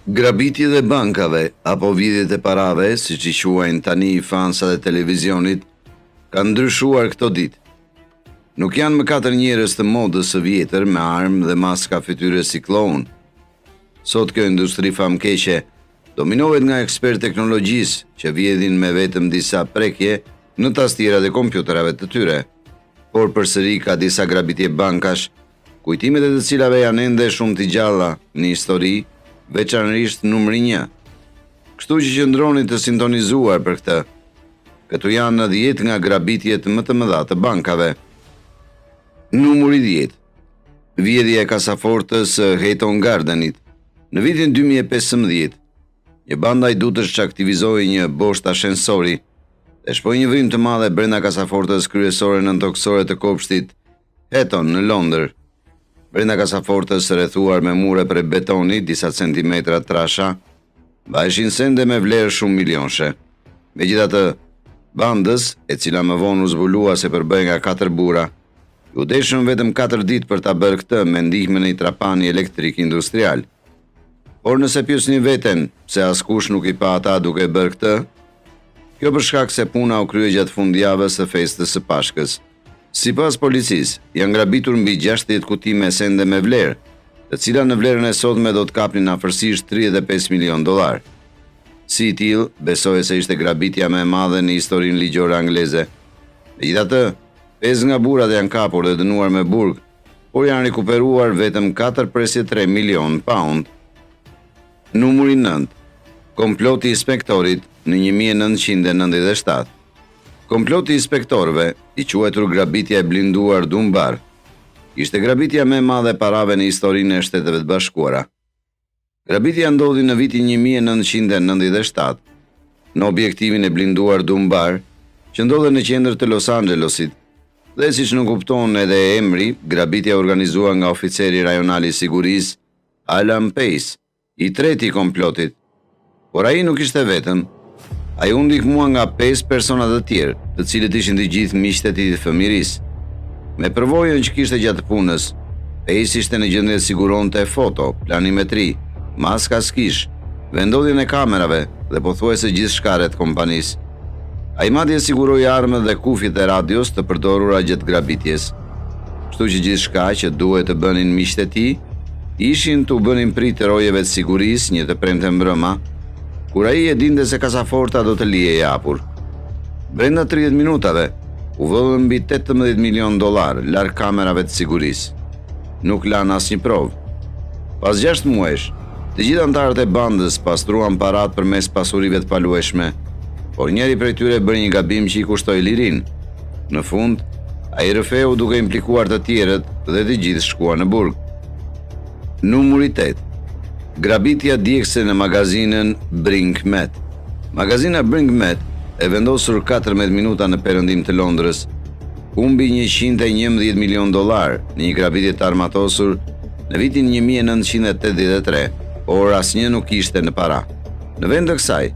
Grabitjet e bankave apo vjedhjet e parave, siç i quajnë tani fansat e televizionit, kanë ndryshuar këto ditë. Nuk janë më katër njerëz të modës së vjetër me armë dhe maska fytyre si klloun. Sot kjo industri famëkeqe dominohet nga ekspertë të teknologjisë që vjedhin me vetëm disa prekje në tastierat e kompjuterave të tyre. Por përsëri ka disa grabitje bankash, kujtimet e të cilave janë ende shumë të gjalla në histori, veçanërisht numri 1. Kështu që qëndroni të sintonizuar për këtë. Këtu janë 10 nga grabitjet më të mëdha të bankave. Numri 10. Vjedhja e kasafortës së Hatton Gardenit. Në vitin 2015, një bandë hajdutësh çaktivizoi një bosht ashensori dhe shpoi një vrimë të madhe brenda kasafortës kryesore nëntokësore të kopshtit Hatton në Londër. Brenda kasafortës së rrethuar me mure prej betoni disa centimetra trasha, mbaheshin sende me vlerë shumë milionshe. Megjithatë, bandës, e cila më vonë u zbulua se përbëhej nga katër burra, iu deshën vetëm 4 ditë për ta bërë këtë me ndihmën e një trapani elektrik industrial. Por nëse pyesni veten pse askush nuk i pa ata duke bërë këtë, kjo për shkak se puna u krye gjatë fundjavës së festës së Pashkës. Sipas policisë, janë grabitur mbi 60 kuti me sende me vlerë, të cilat në vlerën e sotme do të kapnin afërsisht 35 milion dollarë. Si i tillë, besohej se ishte grabitja më e madhe në historinë ligjore angleze. Megjithatë, pesë nga burrat janë kapur dhe dënuar me burg, por janë rikuperuar vetëm 4.3 milion pound. Numri 9. Komploti i inspektorit në 1997. Komploti i inspektorëve, i quajtur grabitja e blinduar Dunbar, ishte grabitja më e madhe e parave në historinë e Shteteve të Bashkuara. Grabitja ndodhi në vitin 1997, në objektivin e blinduar Dunbar, që ndodhet në qendër të Los Angelesit, dhe siç nënkupton edhe emri, grabitja u organizua nga oficeri rajonal i sigurisë, Alan Pace, i treti i komplotit. Por ai nuk ishte vetëm. Ai u ndihmua nga 5 persona të tjerë, të cilët ishin të gjithë miqtë e tij të fëmijërisë. Me përvojën që kishte gjatë punës, Pace ishte në gjendje të siguronte foto, planimetri, maska skish, vendndodhjen e kamerave dhe pothuajse gjithçka rreth kompanisë. Ai madje siguroi armët dhe kufjet e radios të përdorura gjatë grabitjes. Kështu që gjithçka që duhej të bënin miqtë e tij, ishin t'u bënin pritë rojeve të sigurisë një të premte mbrëma, kur ai e dinte se kasaforta do të lihej e hapur. Brenda 30 minutave, u vodhën mbi 18 milion dollarë larg kamerave të sigurisë. Nuk lanë asnjë provë. Pas 6 muajsh, të gjithë anëtarët e bandës pastruan paratë përmes pasurive të paluajtshme, por njëri prej tyre bëri një gabim që i kushtoi lirinë. Në fund, ai rrëfeu duke implikuar të tjerët dhe të gjithë shkuan në burg. Numri 8. Grabitja djegëse në magazinën Brink Met. Magazina Brink Met, e vendosur 14 minuta në perëndim të Londrës, humbi 111 milion dollarë në një grabitje të armatosur në vitin 1983, por asnjë nuk ishte në para. Në vend të kësaj,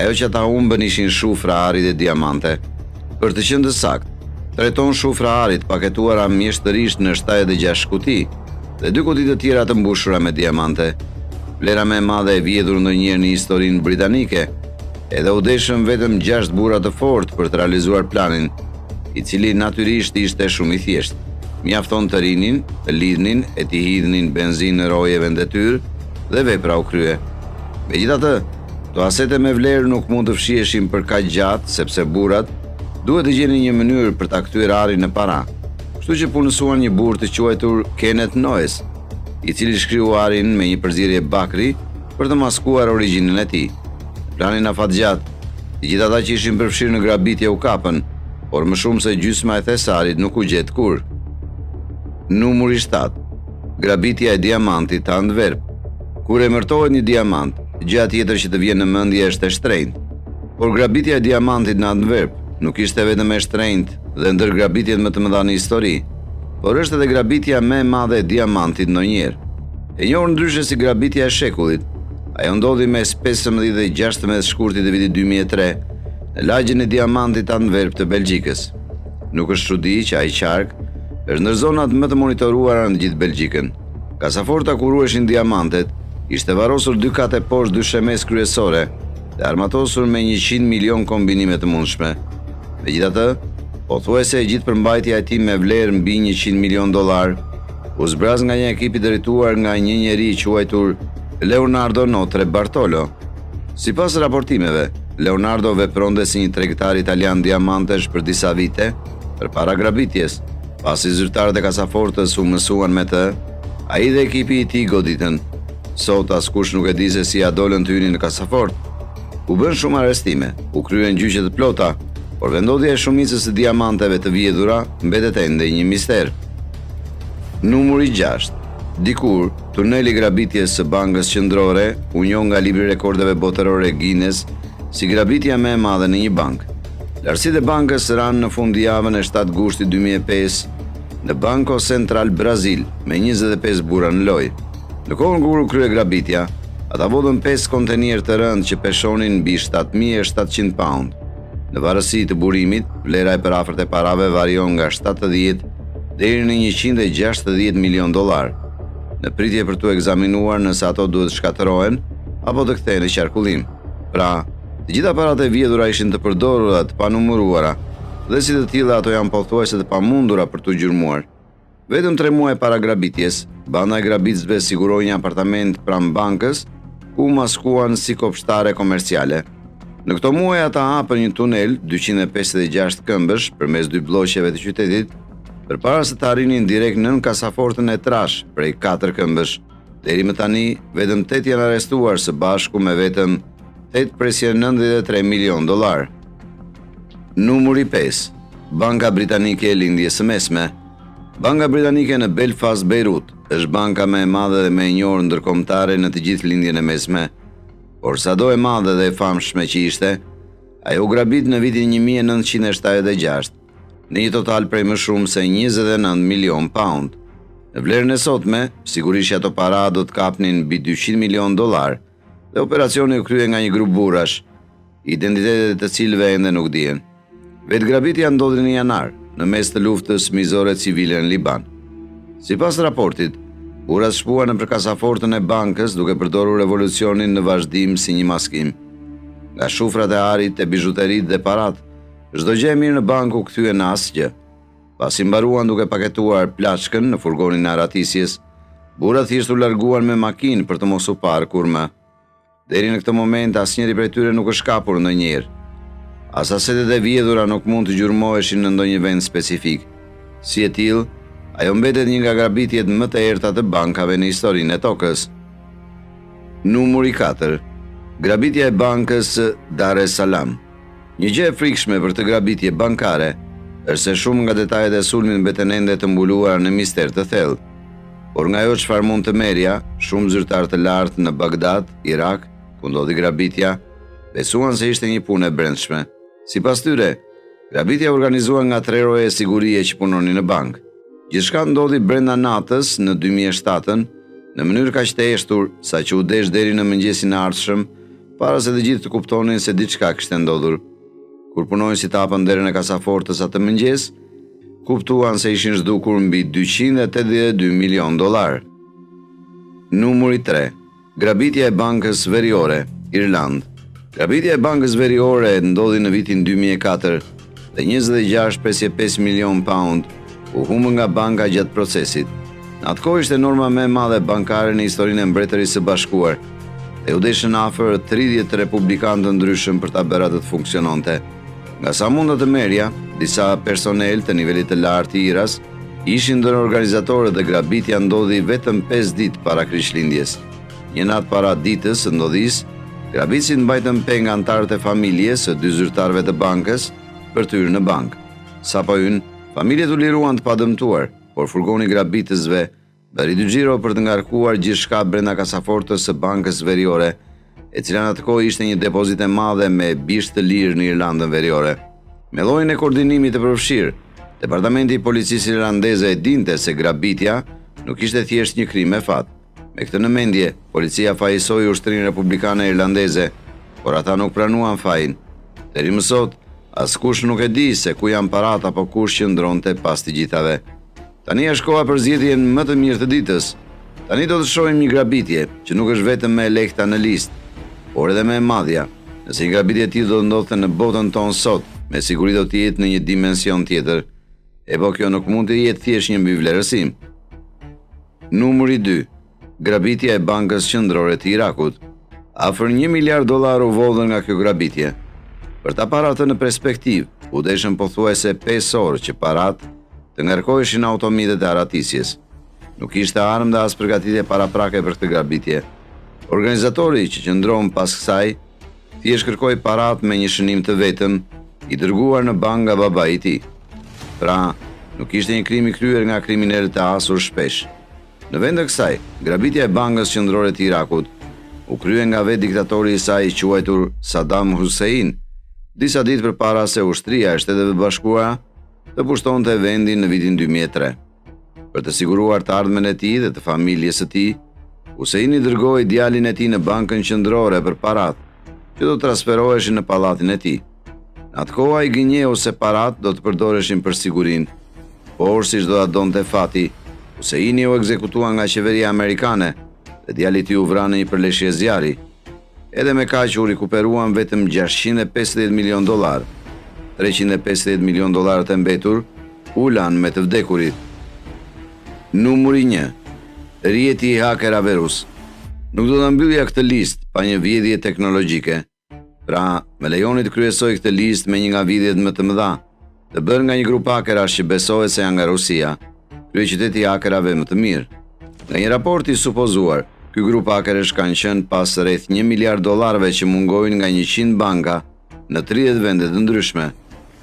ajo që ata humbën ishin shufra ari dhe diamante. Për të qenë të saktë, 3 ton shufra ari të paketuara mjeshtërisht në 76 kuti dhe dy kuti të tjera të mbushura me diamante. Vlera më e madhe e vjedhur ndonjëherë në historinë britanike, edhe u deshën vetëm 6 burra të fortë për të realizuar planin, i cili natyrisht ishte shumë i thjeshtë. Mjafton të rrinin, të lidhnin e t'i hidhnin benzinë rojeve në detyrë dhe vepra u krye. Megjithatë, këto asete me vlerë nuk mund të fshiheshin për kaq gjatë sepse burrat duhet të gjenin një mënyrë për ta kthyer arin në para. Kështu që punësuan një burrë të quajtur Kenneth Noyes, i cili shkriu arin me një përzierje bakri për të maskuar origjinën e tij. Në planin afatgjatë, të gjithë ata që ishin përfshirë në grabitje u kapën, por më shumë se gjysma e thesarit nuk u gjet kurrë. Numri 7. Grabitja e diamantit të Antwerp. Kur emërtohet një diamant, gjëja tjetër që të vjen në mendje është e shtrenjtë. Por grabitja e diamantit në Antwerp nuk ishte vetëm e shtrenjtë dhe ndër grabitjet më të mëdha në histori, por është edhe grabitja më e madhe e diamantit ndonjëherë. E njohur ndryshe si grabitja e shekullit, ajo ndodhi mes 15 dhe 16 shkurtit të vitit 2003 në lagjen e diamantit Antwerp të Belgjikës. Nuk është çudi që ai qark është ndër zonat më të monitoruara në gjithë Belgjikën. Kasaforta ku ruheshin diamantet. Ishte varrosur dy kate poshtë dyshemesë kryesore dhe armatosur me 100 milion kombinime të mundshme. Megjithatë, pothuajse e gjithë përmbajtja e tij me vlerë mbi 100 milion dollarë u zbraz nga një ekip i drejtuar nga një njeri i quajtur Leonardo Notarbartolo. Sipas raportimeve, Leonardo vepronte si një tregtar italian diamantesh për disa vite përpara grabitjes. Pasi zyrtarët e kasafortës u mësuan me të, ai dhe ekipi i tij goditën. Sot askush nuk e di se si ia dolën të hynin në kasafortë. U bënë shumë arrestime, u kryen gjyqe të plota, por vendndodhja e shumicës së diamanteve të vjedhura mbetet ende një mister. Numuri 6. Dikur, tuneli i grabitjes së Bankës Qendrore u njoh nga libri i rekordeve botërore Guinness si grabitja më e madhe në një bankë. Lartësitë e bankës ranë në fundjavën e 7 gushtit 2005 në Banco Central Brazil me 25 burra në lojë. Në kohën kur u krye grabitja, ata vodhën 5 kontenierë të rëndë që peshonin mbi 7700 pound. Në varësi të burimit, vlera e përafërt e parave varion nga 70 deri në 160 milion dollarë. Në pritje për t'u ekzaminuar nëse ato duhet shkatërrohen apo të kthehen në qarkullim. Pra, të gjitha paratë e vjedhura ishin të përdorura, të panumëruara dhe si të tilla ato janë pothuajse të pamundura për t'u gjurmuar. Vetëm tre muaj para grabitjes, banda e grabitësve siguroi një apartament pranë bankës, ku u maskuan si kopshtare komerciale. Në këto muaj ata hapën një tunel 256 këmbësh përmes dy blloqeve të qytetit, përpara se të arrinin direkt nën kasafortën e trashë prej 4 këmbësh. Deri më tani, vetëm 8 janë arrestuar së bashku me vetëm 8.93 milion dollarë. Numuri 5. Banka Britanike e Lindjes së Mesme. Banka Britanike në Belfast, Beirut, është banka më e madhe dhe më e njohur ndërkombëtare në të gjithë Lindjen e Mesme. Por sado e madhe dhe e famshme që ishte, ajo u grabit në vitin 1976 në një total prej më shumë se 29 milion pound. Në vlerën e sotme, sigurisht që ato para do të kapnin mbi 200 milion dollarë dhe operacioni u krye nga një grup burrash, identitetet e të cilëve ende nuk dihen. Vetë grabitja ndodhi në janar, në mes të luftës mizore civile në Liban. Sipas raportit, burrat shpuan nëpër kasafortën e bankës duke përdorur revolucionin në vazhdim si një maskim. Nga shufrat e arit, e bizhuteritë dhe paratë, çdo gjë e mirë në bankë u kthye në asgjë. Pasi mbaruan duke paketuar plaçkën në furgonin e arratisjes, burrat thjesht u larguan me makinë për të mos u parë kurrë më. Deri në këtë moment asnjëri prej tyre nuk është kapur ndonjëherë. As asetet e vjedhura nuk mund të gjurmoheshin në ndonjë vend specifik. Si e tillë, ajo mbetet një nga grabitjet më të errëta të bankave në historinë e tokës. Numuri 4. Grabitja e bankës Dar es Salaam. Një gjë e frikshme për këtë grabitje bankare është se shumë nga detajet e sulmit mbeten ende të mbuluara në mister të thellë. Por nga ajo çfarë mund të merrja, shumë zyrtarë të lartë në Bagdad, Irak, ku ndodhi grabitja, besuan se ishte një punë e brendshme. Sipas tyre, grabitja u organizua nga tre roje sigurie që punonin në bankë. Gjithçka ndodhi brenda natës në 2007-ën, në mënyrë kaq të heshtur, saqë u desh deri në mëngjesin e ardhshëm para se të gjithë të kuptonin se diçka kishte ndodhur. Kur punonjësit hapën derën e kasafortës atë mëngjes, kuptuan se ishin zhdukur mbi 282 milion dollarë. Numuri 3. Grabitja e Bankës Veriore, Irlandë. Grabitja e Bankës Veriore ndodhi në vitin 2004 dhe 26.5 milion pound u humbën nga banka gjatë procesit. Në atë kohë ishte norma më e madhe bankare në historinë e Mbretërisë së Bashkuar dhe u deshën afër 30 republikanë të ndryshëm për ta bërë atë të funksiononte. Nga sa munda të merrja, disa personel të nivelit të lartë të IRA-s ishin ndër organizatorët dhe grabitja ndodhi vetëm 5 ditë para Krishtlindjes. Një natë para ditës së ndodhisë, grabitësit mbajtën peng anëtarët e familjes së dy zyrtarëve të bankës për të hyrë në bankë. Sapo hynë, familjet u liruan të padëmtuar, por furgoni i grabitësve bëri dy xhiro për të ngarkuar gjithçka brenda kasafortës së Bankës Veriore, e cila në atë kohë ishte një depozitë e madhe me bisht të lirë në Irlandën Veriore. Me llojin e koordinimit të përfshirë, Departamenti i Policisë Irlandeze e dinte se grabitja nuk ishte thjesht një krim me fat. Me këtë në mendje, policia fajësoi ushtrinë republikane irlandeze, por ata nuk pranuan fajin. Deri më sot, askush nuk e di se ku janë paratë apo kush qëndronte pas të gjithave. Tani është koha për zgjedhjen më të mirë të ditës. Tani do të shohim një grabitje që nuk është vetëm më e lehta në listë, por edhe më e madhja. Nëse një grabitje e tillë do të ndodhte në botën tonë sot, me siguri do të jetë në një dimension tjetër. E po kjo nuk mund të jetë thjesht një mbivlerësim. Numri 2. Grabitja e Bankës Qendrore të Irakut. Afër 1 miliard dollarë u vodhën nga kjo grabitje. Për ta parë atë në perspektivë, u deshën pothuajse 5 orë që paratë të ngarkoheshin në automjetet e arratisjes. Nuk ishte armë dhe as përgatitje paraprake për këtë grabitje. Organizatori që qëndron pas kësaj, thjesht kërkoi paratë me një shënim të vetëm, i dërguar në bankë nga babai i tij. Pra, nuk ishte një krim i kryer nga kriminelët e hasur shpesh. Në vend të kësaj, grabitja e Bankës Qendrore të Irakut u krye nga vetë diktatori i saj i quajtur Saddam Hussein, disa ditë përpara se ushtria e Shteteve të Bashkuara të pushtonte vendin në vitin 2003. Për të siguruar të ardhmen e tij dhe të familjes së tij, Husseini dërgoi djalin e tij në bankën qendrore për paratë, që do të transferoheshin në pallatin e tij. Në atë kohë ai gënjeu se paratë do të përdoreshin për sigurinë, por siç do ta donte fati, Husseini u ekzekutua nga qeveria amerikane dhe djali i tij u vra në një përleshje zjarri. Edhe me kaq u rikuperuan vetëm 650 milion dollarë. 350 milion dollarët e mbetur u lanë me të vdekurit. Numri 1. Rrjeti i hakerave rusë. Nuk do ta mbyllja këtë listë pa një vjedhje teknologjike. Pra, më lejoni të kryesoj këtë listë me një nga vjedhjet më të mëdha, të bërë nga një grup hakerash që besohet se janë nga Rusia, kryeqyteti i hakerave më të mirë. Nga një raport i supozuar, ky grup hakerësh kanë qenë pas rreth 1 miliard dollarëve që mungojnë nga 100 banka në 30 vende të ndryshme.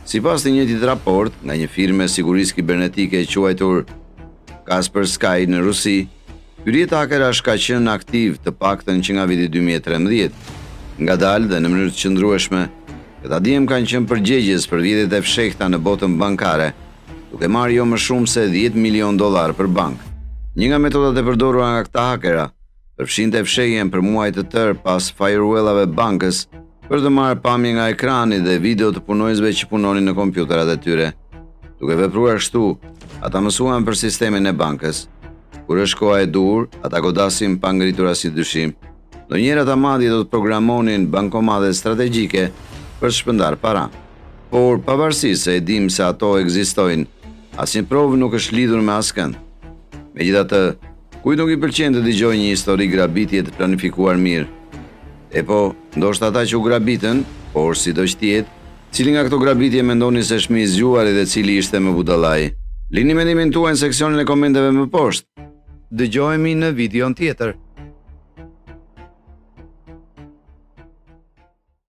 Sipas të njëjtit raport, nga një firmë e sigurisë kibernetike e quajtur Kaspersky në Rusi, Ky rrjet hakerash ka qenë aktiv të paktën që nga viti 2013. Ngadalë dhe në mënyrë të qëndrueshme, këta djem kanë qenë përgjegjës për vjedhjet e fshehta në botën bankare, duke marrë jo më shumë se 10 milion dollarë për bankë. Një nga metodat e përdorura nga këta hakera përfshinte fshehjen për muaj të tërë pas firewall-ave bankës për të marrë pamje nga ekrani dhe video të punonjësve që punonin në kompjuterat e tyre. Duke vepruar kështu, ata mësuan për sistemin e bankës. Kur është koha e duhur, ata godasin pa ngritur asnjë dyshim. Ndonjëherë ata madje do të programonin bankomatet strategjike për të shpërndarë para. Por, pavarësisht se e dimë se ato ekzistojnë, asnjë provë nuk është lidhur me askënd. Megjithatë, kujt nuk i pëlqen të dëgjojë një histori grabitje të planifikuar mirë? E po, ndoshta ata që u grabitën, por sido që të jetë, cili nga këto grabitje mendoni se është më i zgjuari dhe cili ishte më budallai? Lini mendimin tuaj në seksionin e komenteve më poshtë. Dëgjohemi në videon tjetër.